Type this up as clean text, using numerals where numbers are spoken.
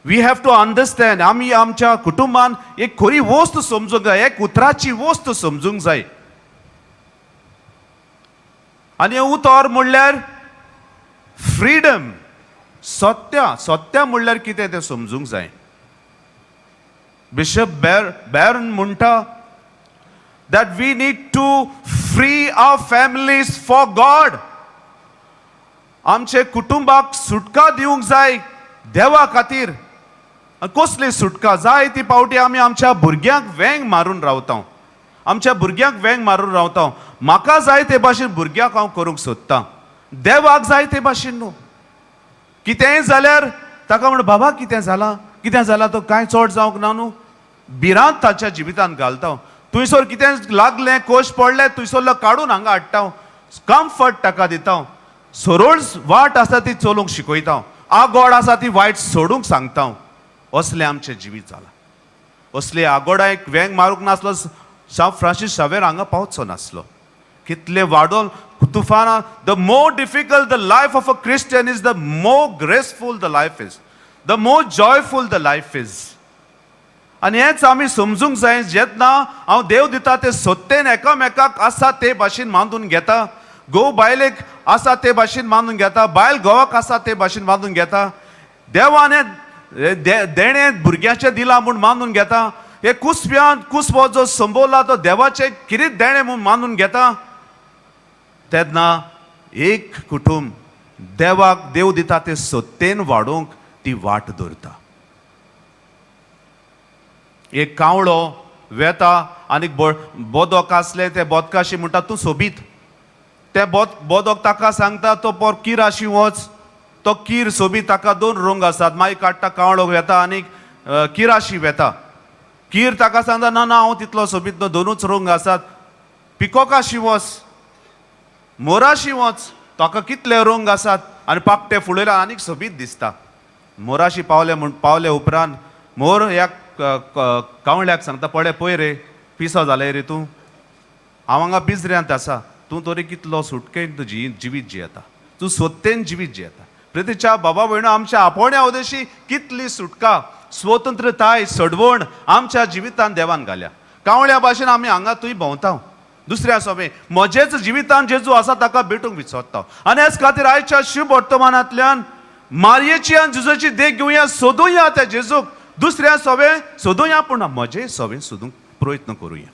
We have to understand, आमी आमच्या कुटुंबान एक खरी वस्त समजूंक जाय, एक उतराची वस्त समजूंक जाय. आनी हें उतर म्हणल्यार फ्रिडम, सत्या. सत्या म्हणल्यार कितें तें समजूंक जाय. बिशप बॅरन म्हणटा that we need to free our families for God. आमचे कुटुंबाक सुटका दिवंक जाय देवा खातीर. आनी कसली सुटका? जाय ती पावटी आमी आमच्या भुरग्यांक वेंग मारून रावता, आमच्या भुरग्यांक वेंग मारून रावता. म्हाका जाय ते भाशेन भुरग्यांक हांव करूंक सोदतां, देवाक जाय ते भाशेन न्हू. कितेंय जाल्यार ताका म्हण, "बाबा, कितें जालां? कितें जालां?" तो कांय चड जावंक ना न्हू? भिरांत ताच्या जिवितांत घालता. थंयसर कितें लागलें, कोश पडलें, थंयसरलो काडून हांगा हाडटा, कम्फर्ट ताका दिता, सरळ वाट आसा ती चलूंक शिकयता, आगोड आसा ती वायट सोडूंक सांगता. असलें आमचें जिवीत जालां. असले आगोडाक वेंग मारूंक नासलो सांत फ्रांसीस शावेर हांगा पावचो नासलो. कितले वाडोवन तुफाना. The more difficult the life of a Christian is, the more graceful the life is, the more joyful the life is. आनी हेंच आमी समजूंक जाय. जेन्ना हांव देव दिता ते सत्तेन एकामेकाक आसा ते भाशेन मानून घेता, घोव बायलेक आसा ते भाशेन मानून घेता, बायल घोवाक आसा ते भाशेन मानून घेता, देवान हें देणें भुरग्याचें दिलां म्हूण मानून घेता, हे कुसव्यान कुसवो जो संबोवला तो देवाचें किरीत देणें म्हूण मानून घेता, तेन्ना एक कुटुंब देवाक देव दिता ते सत्तेन वाडोवंक ती वाट दवरता. एक कावळो वेता आनी बोदोक आसलें, ते बोदकाशी म्हणटा, "तूं सोबीत." ते बोदोक ताका सांगता, "तो पोर किराशी वच, तो कीर सोबीत, ताका दोन रंग आसात." मागीर काडटा, कावळो वेता आनी किराशी वेता. कीर ताका सांगता, "ना ना, हांव तितलो सोबीत न्हू, दोनूच रंग आसात. पिकोकाशी वच, मोराशी वच, ताका कितले रंग आसात आनी पाकटे फुलयल्या, आनीक सोबीत दिसता." मोराशी पावले म्हूण, पावले उपरांत मोर ह्या कावळ्याक सांगता, "पळय पळय रे, पिसो जालें रे तूं? हांव हांगा पिजऱ्यांत आसा, तूं तरी कितलो सुटकेन तूं जिवीत जियेता, तूं सत्तेन जिवीत जियेता." प्रितीच्या बाबा भयणो, आमच्या आपोवण्या उदेशी कितली सुटका, स्वतंत्रताय, सडवण आमच्या जिवितान देवान घाल्या. कावळ्या भाशेन आमी हांगा थंय भोंवता, दुसऱ्या सोबे म्हजेच जिवितान जेजू आसा ताका भेटूंक विसरता. आनी हेच खातीर आयच्या शुभ वर्तमानांतल्यान मारयेची आनी जेजूची देख घेवया. सोदुया त्या जेजूक, दुसऱ्या सोबे सोदुया, पूण म्हजे सोबे सोदूंक प्रयत्न करुया.